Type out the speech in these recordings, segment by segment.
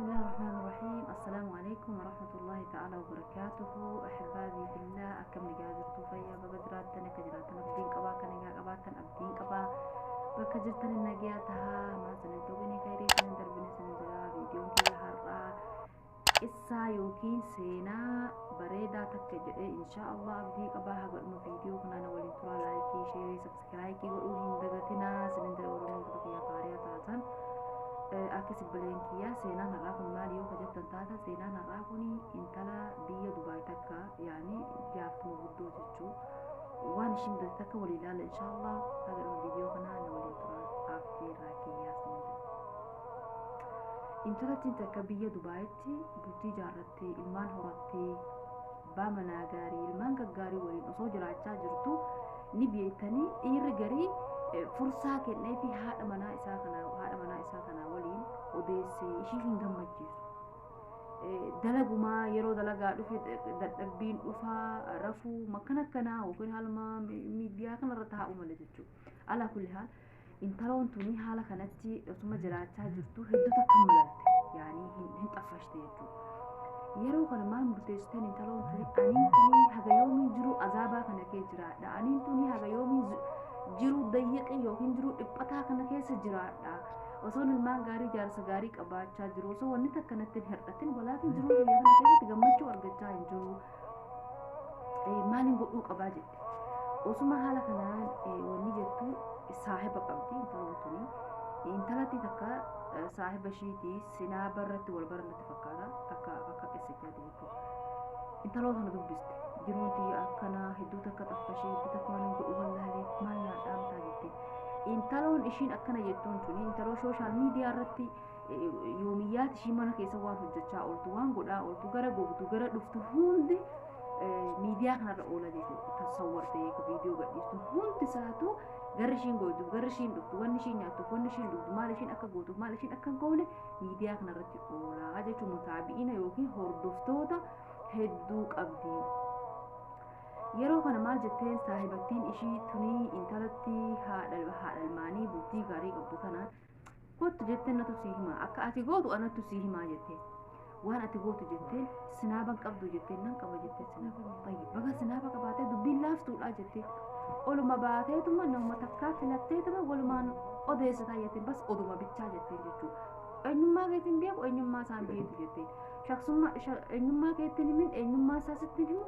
بسم الله الرحمن الرحيم. السلام عليكم ورحمة الله تعالى وبركاته. أحبابي في الله، akkam nagaa jirtu? Fayyaa baga jiraattan, akka jiraattan abdiin qabaa, kan nagaa qabaattan abdiin qabaa. Bakka jirtan nagaa tahaa, maa sanin tuqini, khayrii sanin darbine sanin jira. Viidiyoon kiyya har'aa qissaa yookiin seenaa bareedaa takka jedhee insha Allah abdii qabaa. Haga dhuma viidiyoo kanaa na waliin turaa, like, share, subscribe godhuu hin dagatinaa sanin jira. Oromoon bakka kiyya faariyaa taatan akka sibbileen kiyyaa, seenaan har'aa kun maali yoo jettan taata, seenaan har'aa kun intala biyya Dubaay takka, yaani jaartuma guddoo jechuu, waan ishiin mudate takka walii ilaala insha Allah. Haga dhuma viidiyoo kanaa na waliin turaa, affeerraa kiyyaa sanin jira. Intalattiin takka biyya Dubaayitti bultii jaarrattee, ilmaan horattee, abbaa manaa gaarii, ilmaan gaggaarii waliin osoo jiraachaa jirtu, ni beektanii, dhiirri garii fursaa kennee fi haadha manaa isaa kanaa waliin odeessee ishii hin gammachiisu. Dalagumaa yeroo dalagaa dhufe dadhabbiin dhufaa rafuu makkana akkanaa yookiin haaluma miidiyaa kanarra taa'u malee jechuudha. Alaa kulli haal, intaloon tuni haala kanatti osuma jiraachaa jirtu hedduu takka malalte, yaanii hin xaffashte jechuudha. Yeroo kana maal murteessitan intaloon tuni? Aniin tuni haga yoomiin jiru azaabaa kana kee jiraadha? Aniin tuni haga yoomiin jiru dayyaqe yookiin jiru dhiphataa kana keessa jiraadha? Osoon ilmaan gaarii, jaarsa gaarii qabaachaa jiru, osoo wanni takka natti hin hir'atin, walaakin jiruu biyya kana keessatti gammachuu argachaa hin jiru. Maaliin godhuu qabaa jette. Osuma haala kanaan wanni jettu, saahiba qabdi intaloon tuni. Intalatti takka saahiba ishiitii sinaaba irratti wal baran natti fakkaata, akka qisichaati jechuudha. Intaloo sana dubbiste. Jiruun tiyya akkanaa, hedduu takka xaffashee, hedduu takka waan godhu wallaalee, maal naa dhaamtaa jette. Intaloon ishiin akkana jettuun tuni intaloo social media irratti yoomiyyaati ishii mana keessa waan hojjechaa ooltu, waan godhaa ooltu, gara gogdu gara dhuftu hundi miidiyaa kanarra oola jechuudha. Tasawwartee viidiyoo gadhiistu hundi isaatu garri ishiin gootu, garri ishiin dhuftu, wanni ishiin nyaattuuf, wanni ishiin dhugdu, maal ishiin akka gootuuf, maal ishiin akka hin goone miidiyaa kanarratti oolaa jechuun mutaabi'ina yookiin hordoftoota hedduu qabdi. Yeroo kana maal jetteen saahibattiin ishii tunii, intalatti haadha ilmaanii bultii gaarii qabdu tanaan, kottu jetteen, natu sii himaa, akka ati gootu anattu sii himaa jetteen. Waan ati gootu jetteen, sinaaban qabdu jetteen, nan qaba jetteen. Sinaaba tayyib, baga sinaaba qabaatee dubbiin laaftuudha jetteen. Oluma baateetuma nama takkaa filatteetuma walumaan odeessitaa jetteen, bas oduma bichaa jetteen jechuudha. Eenyummaa keetiin beeku, eenyummaa isaan beeku jetteen. Shaksummaa eenyummaa keetiin himin, eenyummaa isaa sitti himu,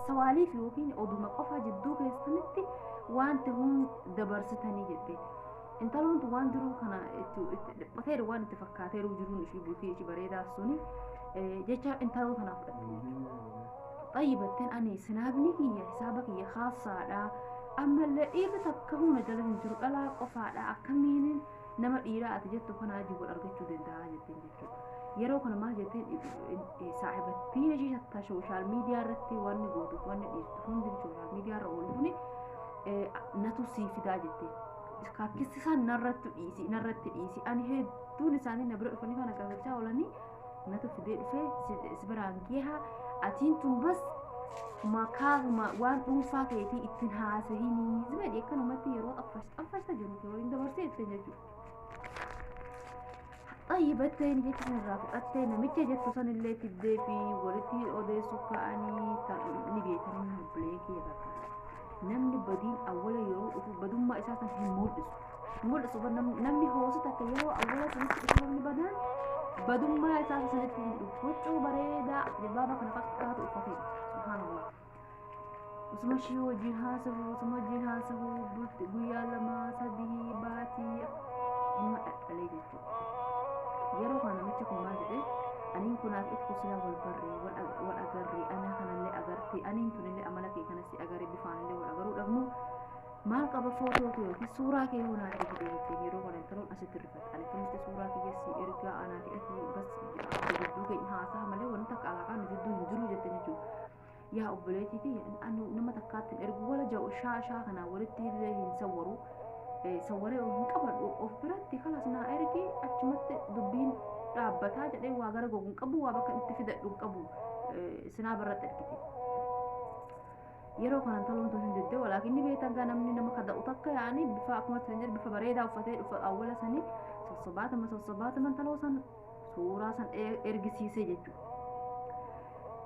sawaaliif yookiin oduma qofa jidduu keessanitti wanti hun dabarsitanii jetteen. Intaloon tun waan jiru kana itti dhiphateeru, waan itti fakkaateeru, jiruun ishii bultii ishii bareedaa suni jecha intaloo tanaa fudhatte jechuudha. Xayyibatteen, ani sinaabni kiyya hisaaba kiyya khaasaadha. Ammallee dhiirri takka huna jala hin jiru, dhalaa qofaadha. Akkamiin nama dhiiraa ati jettu kanaa wajjin wal argachuu danda'a jetteen jechuudha. Yeroo kana maal jetteen saahibattiin ishii ta social media irratti wanni gootuuf wanni dhiistu hundi social media irra oolu kuni natu sii fidaa jetteen. Kakkisisaan narratti dhiisi, narratti dhiisi, ani hedduun isaanii na bira dhufanii kana gaafachaa oolanii, natu fidee dhufee si biraan geeha, atiin tun bas makaasuma waan dhuunfaa keetii ittiin haasahinii zimedhi, akkanumatti yeroo xaffashta jiru kee waliin dabarsee jetteen jechuudha. Xayyibatteen jecha sanarraa fudhattee namicha jettu sanillee fiddee fi walitti odeessuu ka'anii. Ni beekanii, obbolee kiyya fakkaata. Namni badiin awwala yeroo dhufu badummaa isaa san hin mul'isu. Mul'isu namni hoosi takka yeroo awwala sanitti dhufu, namni badaan badummaa isaa sanitti hin dhufu. Huccuu bareedaa jilbaaba kana fakkaatu uffatee, subhaanallah. Osuma ishii wajjin haasahu, osuma wajjin haasahu, bulti guyyaa 2, 3, baatii inuma dhadhalee jechuudha. Yeroo kana namichi kun maal jedhee? Aniin kunaaf itku sila wal barree, wal agarree, ana kanallee agartee, aniin tunillee amala kee kana si agaree, bifaanillee wal agaruu dhabnu, maal qaba footoo kee yookiin suuraa kee yoo naa ergite jetteen. Yeroo kana intaloon asitti rifate. Ani akkamitti suuraa kiyya si ergaa? Anaa fi ati bas jidduu keenya haasaa malee wanti takka alaaqaa nu jidduu hin jiru jette jechuudha. Yaa obboleettiiti, anu nama takkaatti hin ergu, wala ja'u shaa kanaa walitti illee hin sawwaru, sawwaree hin qabadhu of biratti, kalas naa ergi, achumatti dubbiin dhaabbataa jedhee, waa gara gogu hin qabu, waa bakka itti fidadhu hin qabu, sinaa birratti ergite. Yeroo kana intaloon tun hin diddee, walaakin ni beektan gaa, namni nama kada'u takka yaani bifa akkuma isin jedhu bifa bareedaa uffatee dhufa awwala sanii, sossobaatuma sossobaatuma intaloo san Suuraa san ergisiisee jechuudha.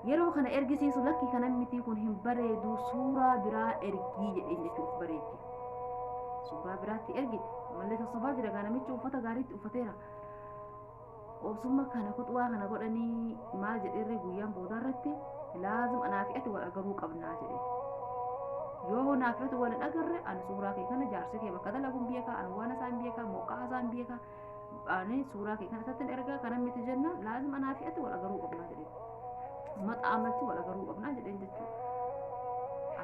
Yeroo kana ergisiisu lakki kana miti kun hin bareedu, suuraa biraa ergii jedheen jechuudha. Bareechi suuraa biraatti ergite mallee sossobaa jira gaa namichi uffata gaariitti uffateera. Osuma kana kuxuwaa kana godhanii maal jedheerree guyyaan boodaa irratti laazim anaa fi ati wal agaruu qabnaa jedhe. Yoo naaf ati wal hin agarre ani suuraa kee kana jaarsi kee bakka dalaguun beekaa, ani waan isaan beekaa, moqaa isaan beekaa, ani suuraa kee kana isatti ergaa kana miti jennaan laazim anaa fi ati wal agaruu qabnaa jedhe. Maxaamatti wal agaruu qabnaa jedheen jechuudha.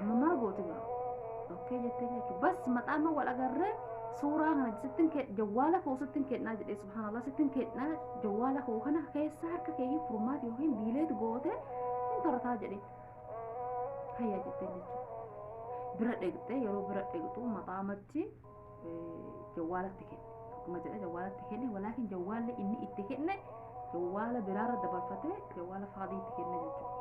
Amma maal gooti gaa? Okkee jettee jechuudha. Bas maxaama wal agarree suuraa kana sittin jawwaala koo sittin kennaa jedhee, subhaanallah, sittin kennaa, jawwaala koo kana keessa harka kee furmaati yookiin diileet goote hin torataa jedhee. Hayyaa jettee jechuudha. Bira dheqxee yeroo bira dheqxu maxaamatti jawwaalatti kenne. Akkuma jedhe jawwaalatti kenne, walaakin jawwaalli inni itti kenne jawwaala biraarra dabarfatee jawwaala faadii itti kenne jechuudha.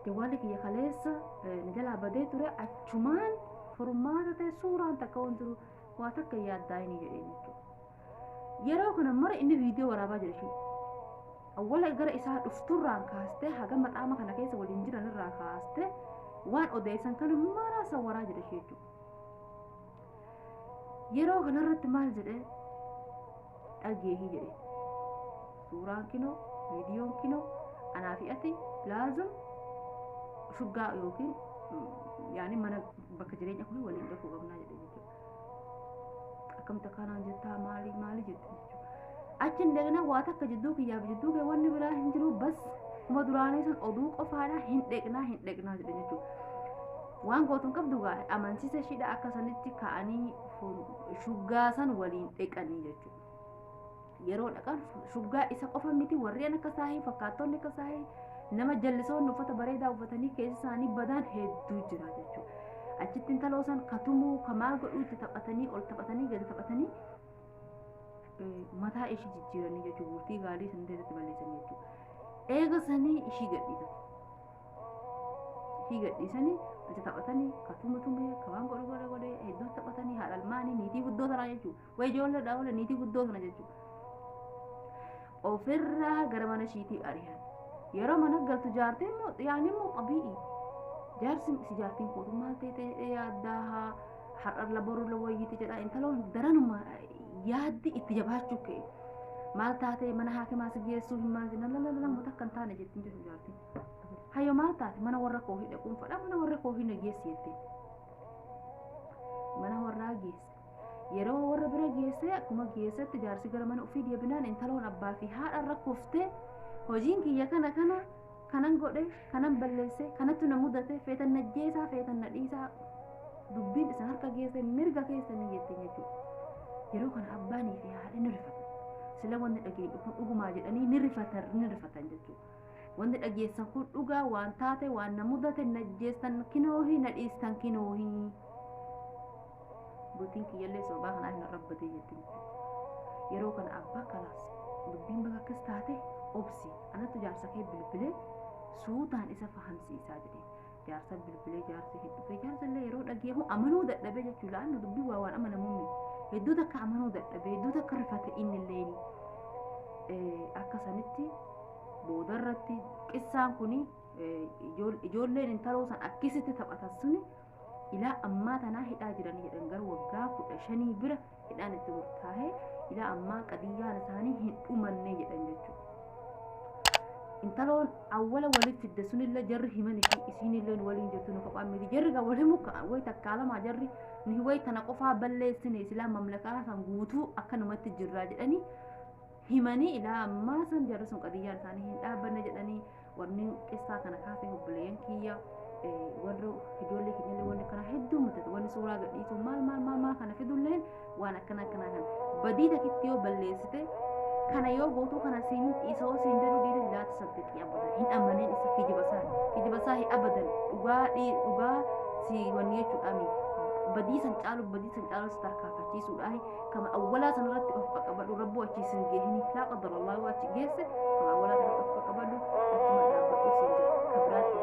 Jawwaalli kiyya kaleessa na jalaa badee ture, achumaan furmaata ta'e, suuraan takka waan jiru waa takka yaaddaa inni jedhee jechuudha. Yeroo kana mara inni viidiyoo waraabaa jira jechuudha. Awwala gara isaa dhufturraan kaastee haga maxaama kana keessa waliin jiran irraa kaastee waan odeessan kana mara sawwaraa jira jechuudha. Yeroo kanarratti maal jedhee dhageehi jedhe, suuraan kinoo, viidiyoon kinoo, anaa fi ati laazim shuggaa yookiin yaani mana bakka jireenya koo waliin dhaquu qabnaa jedhe jechuudha. Akkamitti akkanaan jettaa, maali maali jette jechuudha. Achi hin dhaqna, waa takka jidduu kiyyaaf jidduu kee wanni biraa hin jiru, bas kuma duraanii san oduu qofaadha, hin dheqnaa hin dheqnaa jedhe jechuudha. Waan gootuun qabdu gaa amansiisa ishiidha, akka sanitti ka'anii shuggaa san waliin dheqanii jechuudha. Yeroo dhaqan shuggaa isa qofa miti, warreen akka saahii fakkaattonni akka saahii nama jallisoonni uffata bareedaa uffatanii keessa isaanii badaan hedduu jira jechuudha. Achitti intaloo san katumuu kamaal godhuu itti taphatanii ol taphatanii gadi taphatanii mataa ishii jijjiiranii jechuudha. Bultii gaarii san irratti balleessanii jechuudha. Eega sanii ishii gadhiisan. Ishii gadhiisanii itti taphatanii katuma tumee kamaan godhe godhe godhe hedduu taphatanii haadha almaanii niitii guddoo tanaa jechuudha. Wayi ijoolleedhaa oole niitii guddoo tana jechuudha. Ofirraa gara mana ishiitii ari'an. Yeroo mana galtu jaartiin immoo yaani immoo xabii'i. Jaarsi si jaartiin kootu maal ta'e jedhee yaaddaa, har'a la boru la wayyiti jedha, intaloon daranuma yaaddi itti jabaachuu ka'e. Maal taate, mana haakimaa si geessuu hin maal jenna lala lala takka hin taane jettiin jedhu jaartiin. Hayyo maal taate, mana warra koo hidhe fadha, mana warra koo hin geessi jettee. Mana warraa geesse. Yeroo warra bira geesse, akkuma geessetti jaarsi gara mana ofii deebinaan intaloon abbaa fi haadha irra kuftee, hojiin kiyya kana kana kanan godhe, kanan balleesse, kanattu na mudate, feetan na jeesaa, feetan na dhiisaa, dubbiin isin harka geesse, mirga keessanii jetteen jechuudha. Yeroo kana abbaanii fi haadhi ni rifatan. Sila wanni dhageenyu kun dhugumaa jedhanii ni rifatan, ni rifatan jechuudha. Wanni dhageessan kun dhugaa waan taate, waan na mudate, na jeestan kinoohii, na dhiistan kinoohii. Bultiin kiyyallee sababaa kanaaf hin rabbatee jettiin jechuudha. Yeroo kana abbaa kalaas dubbiin bakka akkas taate obsi, anattu jaarsa kee bilbilee suutaan isa fahamsiisaa jedheen. Jaarsa bilbilee jaarsi hin dhufee, jaarsa illee yeroo dhageehu amanuu dadhabee jechuudha. Laannu dubbii waa waan amanamuun hedduu takka amanuu dadhabee, hedduu takka rifate inni illee. Akka sanitti boodarratti qissaan kuni ijoolleen intaloo san akkisitti taphatan suni ilaa ammaa tanaa hidhaa jiranii jedhan, garuu waggaa 15 bira hidhaan itti murtaa'ee ilaa ammaa qadiyyaan isaanii hin dhumanne jedhan jechuudha. Intaloon awwala walitti fidde sunillee jarri himan ishii isiinillee waliin jirtu nu kophaa miti, jarri gaa walii muka wayi takkaa lamaa jarri ni wayi tana qofaa balleessine, silaa mamlakaa san guutuu akkanumatti jirraa jedhanii himanii, ilaa ammaa san jarri sun qadiyyaan isaanii hin dhaabbanne jedhanii. Wanni qissaa kana kaasee, obboleeyyan kiyya, warra ijoollee keenyallee wanni kana hedduu mudate, wanni suuraa gadhiisuu maal maal maal maal kana fidulleen waan akkana akkanaa kana badii takitti yoo balleessite kana yoo gootuu kana siin isoo siin jedhu dhiira laata saddeetii abadan hin amanin isa, kijiba isaa hin abadan, dhugaa dhugaa si wanni jechuudhaami, badii san caalu, badii san caalu si tarkaanfachiisuudhaan kama awwalaa sanarratti of qaqqabadhu. Rabbuu achi sin geehini, laa qadara Allah, yoo achi geesse kama awwalaa sanatti of qaqqabadhu, achuma dhaabbadhu siin jedha. Ka biraatti